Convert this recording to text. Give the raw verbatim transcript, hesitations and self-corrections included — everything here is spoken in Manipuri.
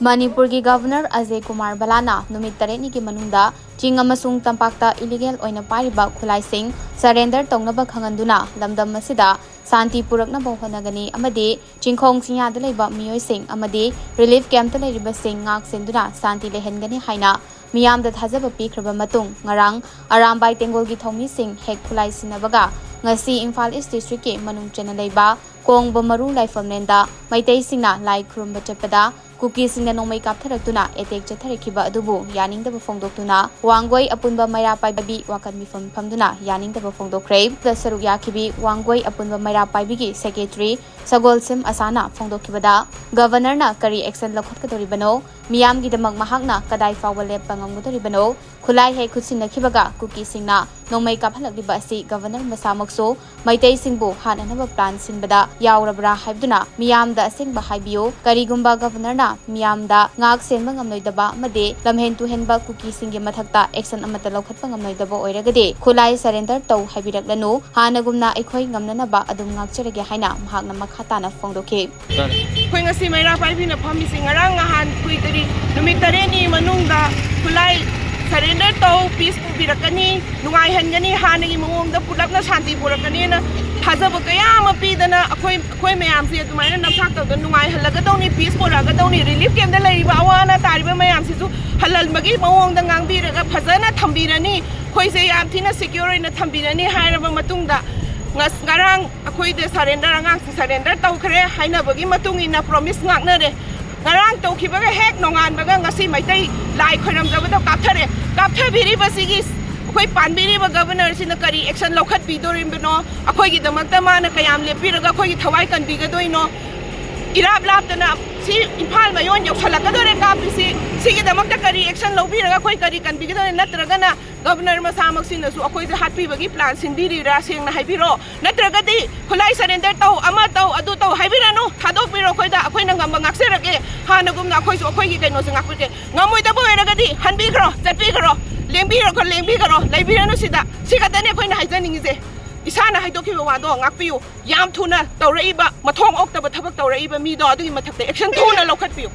ꯃꯅꯤꯄꯨꯔꯒꯤ ꯒꯚꯔꯅꯔ ꯑꯖꯌ ꯀꯨꯃꯥꯔ ꯚꯜꯂꯥꯅ ꯅꯨꯃꯤꯠ ꯇꯔꯦꯠꯅꯤꯒꯤ ꯃꯅꯨꯡꯗ ꯆꯤꯡ ꯑꯃꯁꯨꯡ ꯇꯝꯄꯥꯛꯇ ꯏꯂꯤꯒꯦꯜ ꯑꯣꯏꯅ ꯄꯥꯏꯔꯤꯕ ꯈꯨꯠꯂꯥꯏꯁꯤꯡ ꯁꯔꯦꯟꯗꯔ ꯇꯧꯅꯕ ꯈꯪꯍꯟꯗꯨꯅ ꯂꯝꯗꯝ ꯑꯁꯤꯗ ꯁꯥꯟꯇꯤ ꯄꯨꯔꯛꯅꯕ ꯍꯣꯠꯅꯒꯅꯤ ꯑꯃꯗꯤ ꯆꯤꯡꯈꯣꯡ ꯆꯤꯡꯌꯥꯗ ꯂꯩꯕ ꯃꯤꯑꯣꯏꯁꯤꯡ ꯑꯃꯗꯤ ꯔꯤꯂꯤꯐ ꯀꯦꯝꯞꯇ ꯂꯩꯔꯤꯕꯁꯤꯡ ꯉꯥꯛ ꯁꯦꯟꯗꯨꯅ ꯁꯥꯟꯇꯤ ꯂꯩꯍꯟꯒꯅꯤ ꯍꯥꯏꯅ ꯃꯤꯌꯥꯝꯗ ꯊꯥꯖꯕ ꯄꯤꯈ꯭ꯔꯕ ꯃꯇꯨꯡ, ꯉꯔꯥꯡ ꯑꯔꯥꯝꯕꯥꯏ ꯇꯦꯡꯒꯣꯜꯒꯤ ꯊꯧꯃꯤꯁꯤꯡ ꯍꯦꯛ ꯈꯨꯠꯂꯥꯏ ꯁꯤꯟꯅꯕꯒ ꯉꯁꯤ ꯏꯝꯐꯥꯜ ꯏꯁ ꯗꯤꯁꯇ꯭ꯔꯤꯛꯀꯤ ꯃꯅꯨꯡ ꯆꯟꯅ ꯂꯩꯕ ꯀꯣꯡꯕ ꯃꯔꯨ ꯂꯥꯏꯐꯝꯂꯦꯟꯗ ꯃꯩꯇꯩꯁꯤꯡꯅ ꯂꯥꯏ ꯈꯨꯔꯨꯝꯕ ꯆꯠꯄꯗ ꯀꯨꯀꯤꯁꯤꯡꯅ ꯅꯣꯡꯃꯩ ꯀꯥꯞꯊꯔꯛꯇꯨꯅ ꯑꯦꯇꯦꯛ ꯆꯠꯊꯔꯛꯈꯤꯕ ꯑꯗꯨꯕꯨ ꯌꯥꯅꯤꯡꯗꯕ ꯐꯣꯡꯗꯣꯛꯇꯨꯅ ꯋꯥꯡꯒꯣꯏ ꯑꯄꯨꯟꯕ ꯃꯩꯔꯥ ꯄꯥꯏꯕꯤ ꯋꯥꯀꯠ ꯃꯤꯐꯝ ꯐꯝꯗꯨꯅ ꯌꯥꯅꯤꯡꯗꯕ ꯐꯣꯡꯗꯣꯛꯈ꯭ꯔꯦ꯫ ꯁꯔꯨꯛ ꯌꯥꯈꯤꯕꯤ ꯋꯥꯡꯒꯣꯏ ꯑꯄꯨꯟꯕ ꯃꯩꯔꯥ ꯄꯥꯏꯕꯤꯒꯤ ꯁꯦꯀ꯭ꯔꯦꯇꯔꯤ ꯁꯒꯣꯜꯁꯦꯝ ꯑꯁꯥꯅ ꯐꯣꯡꯗꯣꯛꯈꯤꯕꯗ, ꯒꯚꯔꯅꯔꯅ ꯀꯔꯤ ꯑꯦꯛꯁꯟ ꯂꯧꯈꯠꯀꯗꯧꯔꯤꯕꯅꯣ? ꯃꯤꯌꯥꯝꯒꯤꯗꯃꯛ ꯃꯍꯥꯛꯅ ꯀꯗꯥꯏ ꯐꯥꯎꯕ ꯂꯦꯞꯄ ꯉꯝꯒꯗꯧꯔꯤꯕꯅꯣ? ꯈꯨꯠꯂꯥꯏ ꯍꯦꯛ ꯈꯨꯠꯁꯤꯟꯅꯈꯤꯕꯒ ꯀꯨꯀꯤꯁꯤꯡꯅ ꯅꯣꯡꯃꯩ ꯀꯥꯞꯍꯜꯂꯛꯂꯤꯕ ꯑꯁꯤ ꯒꯚꯔꯅꯔ ꯃꯁꯥꯃꯛꯁꯨ ꯃꯩꯇꯩꯁꯤꯡꯕꯨ ꯍꯥꯠꯅꯅꯕ ꯄ꯭ꯂꯥꯟ ꯁꯤꯟꯕꯗ ꯌꯥꯎꯔꯕ꯭ꯔꯥ ꯍꯥꯏꯕꯗꯨꯅ ꯃꯤꯌꯥꯝꯗ ꯑꯁꯦꯡꯕ ꯍꯥꯏꯕꯤꯌꯨ꯫ ꯀꯔꯤꯒꯨꯝꯕ ꯒꯚꯔꯅꯔꯅ ꯃꯤꯌꯥꯝꯗ ꯉꯥꯛ ꯁꯦꯟꯕ ꯉꯝꯂꯣꯏꯗꯕ ꯑꯃꯗꯤ ꯂꯝꯍꯦꯟ ꯇꯨꯍꯦꯟꯕ ꯀꯨꯀꯤꯁꯤꯡꯒꯤ ꯃꯊꯛꯇ ꯑꯦꯛꯁꯟ ꯑꯃꯠꯇ ꯂꯧꯈꯠꯄ ꯉꯝꯂꯣꯏꯗꯕ ꯑꯣꯏꯔꯒꯗꯤ ꯈꯨꯠꯂꯥꯏ ꯁꯔꯦꯟꯗꯔ ꯇꯧ ꯍꯥꯏꯕꯤꯔꯛꯂꯅꯨ꯫ ꯍꯥꯟꯅꯒꯨꯝꯅ ꯑꯩꯈꯣꯏ ꯉꯝꯅꯅꯕ ꯑꯗꯨꯝ ꯉꯥꯛꯆꯔꯒꯦ ꯍꯥꯏꯅ ꯃꯍꯥꯛꯅ ꯃꯈꯥ ꯇꯥꯅ ꯐꯣꯡꯗꯣꯛꯈꯤ꯫ ꯑꯩꯈꯣꯏ ꯉꯁꯤ ꯃꯩꯔꯥ ꯄꯥꯏꯕꯤꯅ ꯐꯝꯃꯤꯁꯤ ꯉꯔꯥꯡ ꯅꯍꯥꯟ ꯀꯨꯏꯗ꯭ꯔꯤ, ꯅꯨꯃꯤꯠ ꯇꯔꯦꯠꯅꯤ ꯃꯅꯨꯡꯗ ꯈꯨꯠꯂꯥꯏ ꯁꯔꯦꯟꯗꯔ ꯇꯧ, ꯄꯤꯁ ꯄꯨꯕꯤꯔꯛꯀꯅꯤ, ꯅꯨꯡꯉꯥꯏꯍꯟꯒꯅꯤ, ꯍꯥꯟꯅꯒꯤ ꯃꯑꯣꯡꯗ ꯄꯨꯂꯞꯅ ꯁꯥꯟꯇꯤ ꯄꯨꯔꯛꯀꯅꯤꯅ ꯊꯥꯖꯕ ꯀꯌꯥ ꯑꯃ ꯄꯤꯗꯅ ꯑꯩꯈꯣꯏ, ꯑꯩꯈꯣꯏ ꯃꯌꯥꯝꯁꯤ ꯑꯗꯨꯃꯥꯏꯅ ꯅꯝꯊꯥꯛ ꯇꯧꯗꯅ ꯅꯨꯡꯉꯥꯏꯍꯜꯂꯒꯗꯧꯅꯤ, ꯄꯤꯁ ꯄꯨꯔꯛꯑꯒꯗꯧꯅꯤ, ꯔꯤꯂꯤꯐ ꯀꯦꯝꯞꯇ ꯂꯩꯔꯤꯕ ꯑꯋꯥ ꯑꯅꯥ ꯇꯥꯔꯤꯕ ꯃꯌꯥꯝꯁꯤꯁꯨ ꯍꯜꯍꯟꯕꯒꯤ ꯃꯑꯣꯡꯗ ꯉꯥꯡꯕꯤꯔꯒ ꯐꯖꯅ ꯊꯝꯕꯤꯔꯅꯤ, ꯑꯩꯈꯣꯏꯁꯦ ꯌꯥꯝ ꯊꯤꯅ ꯁꯦꯀ꯭ꯌꯣꯔ ꯑꯣꯏꯅ ꯊꯝꯕꯤꯔꯅꯤ ꯍꯥꯏꯔꯕ ꯃꯇꯨꯡꯗ ꯉꯁ-, ꯉꯔꯥꯡ ꯑꯩꯈꯣꯏꯗ ꯁꯔꯦꯟꯗꯔ, ꯑꯉꯥꯡꯁꯤꯡ ꯁꯔꯦꯟꯗꯔ ꯇꯧꯈ꯭ꯔꯦ ꯍꯥꯏꯅꯕꯒꯤ ꯃꯇꯨꯡ ꯏꯟꯅ ꯄ꯭ꯔꯣꯃꯤꯁ ꯉꯥꯛꯅꯔꯦ꯫ ꯉꯔꯥꯡ ꯇꯧꯈꯤꯕꯒ ꯍꯦꯛ ꯅꯣꯡꯉꯥꯟꯕꯒ ꯉꯁꯤ ꯃꯩꯇꯩ ꯂꯥꯏ ꯈꯣꯏꯔꯝꯖꯕꯗꯣ ꯀꯥꯞꯊꯔꯦ꯫ ꯀꯥꯞꯊꯕꯤꯔꯤꯕꯁꯤꯒꯤ ꯑꯩꯈꯣꯏ ꯄꯥꯟꯕꯤꯔꯤꯕ ꯒꯚꯔꯅꯔꯁꯤꯅ ꯀꯔꯤ ꯑꯦꯛꯁꯟ ꯂꯧꯈꯠꯄꯤꯗꯣꯔꯤꯕꯅꯣ? ꯑꯩꯈꯣꯏꯒꯤꯗꯃꯛꯇ ꯃꯥꯅ ꯀꯌꯥꯝ ꯂꯦꯞꯄꯤꯔꯒ ꯑꯩꯈꯣꯏꯒꯤ ꯊꯋꯥꯏ ꯀꯟꯕꯤꯒꯗꯣꯏꯅꯣ? ꯏꯔꯥꯞ ꯂꯥꯞꯇꯅ ꯁꯤ ꯏꯝꯐꯥꯜ ꯃꯌꯣꯟ ꯌꯧꯁꯜꯂꯛꯀꯗꯣꯔꯦ ꯀꯥꯞꯄꯤꯁꯤ꯫ ꯁꯤꯒꯤꯗꯃꯛꯇ ꯀꯔꯤ ꯑꯦꯛꯁꯟ ꯂꯧꯕꯤꯔꯒ ꯑꯩꯈꯣꯏ ꯀꯔꯤ ꯀꯟꯕꯤꯒꯗꯣꯏꯅꯣ? ꯅꯠꯇ꯭ꯔꯒꯅ ꯒꯚꯔꯅꯔ ꯃꯁꯥꯃꯛꯁꯤꯅꯁꯨ ꯑꯩꯈꯣꯏꯗ ꯍꯥꯠꯄꯤꯕꯒꯤ ꯄ꯭ꯂꯥꯟ ꯁꯤꯟꯕꯤꯔꯤꯔꯥ? ꯁꯦꯡꯅ ꯍꯥꯏꯕꯤꯔꯣ꯫ ꯅꯠꯇ꯭ꯔꯒꯗꯤ ꯈꯨꯠꯂꯥꯏ ꯁꯔꯦꯟꯗꯔ ꯇꯧ, ꯑꯃ ꯇꯧ, ꯑꯗꯨ ꯇꯧ ꯍꯥꯏꯕꯤꯔꯅꯨ꯫ ꯊꯥꯗꯣꯛꯄꯤꯔꯣ ꯑꯩꯈꯣꯏꯗ, ꯑꯩꯈꯣꯏꯅ ꯉꯝꯕ ꯉꯥꯛꯆꯔꯒꯦ꯫ ꯍꯥꯟꯅꯒꯨꯝꯅ ꯑꯩꯈꯣꯏꯁꯨ ꯑꯩꯈꯣꯏꯒꯤ ꯀꯩꯅꯣꯁꯦ ꯉꯥꯛꯄꯤꯔꯒꯦ꯫ ꯉꯝꯃꯣꯏꯗꯕ ꯑꯣꯏꯔꯒꯗꯤ ꯍꯟꯕꯤꯈ꯭ꯔꯣ, ꯆꯠꯄꯤꯈ꯭ꯔꯣ, ꯂꯦꯡꯕꯤꯔꯣ, ꯂꯦꯡꯕꯤꯈ꯭ꯔꯣ, ꯂꯩꯕꯤꯔꯅꯨ ꯁꯤꯗ꯫ ꯁꯤ ꯈꯛꯇꯅꯤ ꯑꯩꯈꯣꯏꯅ ꯍꯥꯏꯖꯅꯤꯡꯉꯤꯁꯦ꯫ ꯏꯁꯥꯅ ꯍꯥꯏꯗꯣꯛꯈꯤꯕ ꯋꯥꯗꯣ ꯉꯥꯛꯄꯤꯌꯨ꯫ ꯌꯥꯝ ꯊꯨꯅ ꯇꯧꯔꯛꯏꯕ ꯃꯊꯣꯡ ꯑꯣꯛꯇꯕ ꯊꯕꯛ ꯇꯧꯔꯛꯏꯕ ꯃꯤꯗꯣ ꯑꯗꯨꯒꯤ ꯃꯊꯛꯇ ꯑꯦꯛꯁꯟ ꯊꯨꯅ ꯂꯧꯈꯠꯄꯤꯌꯨ꯫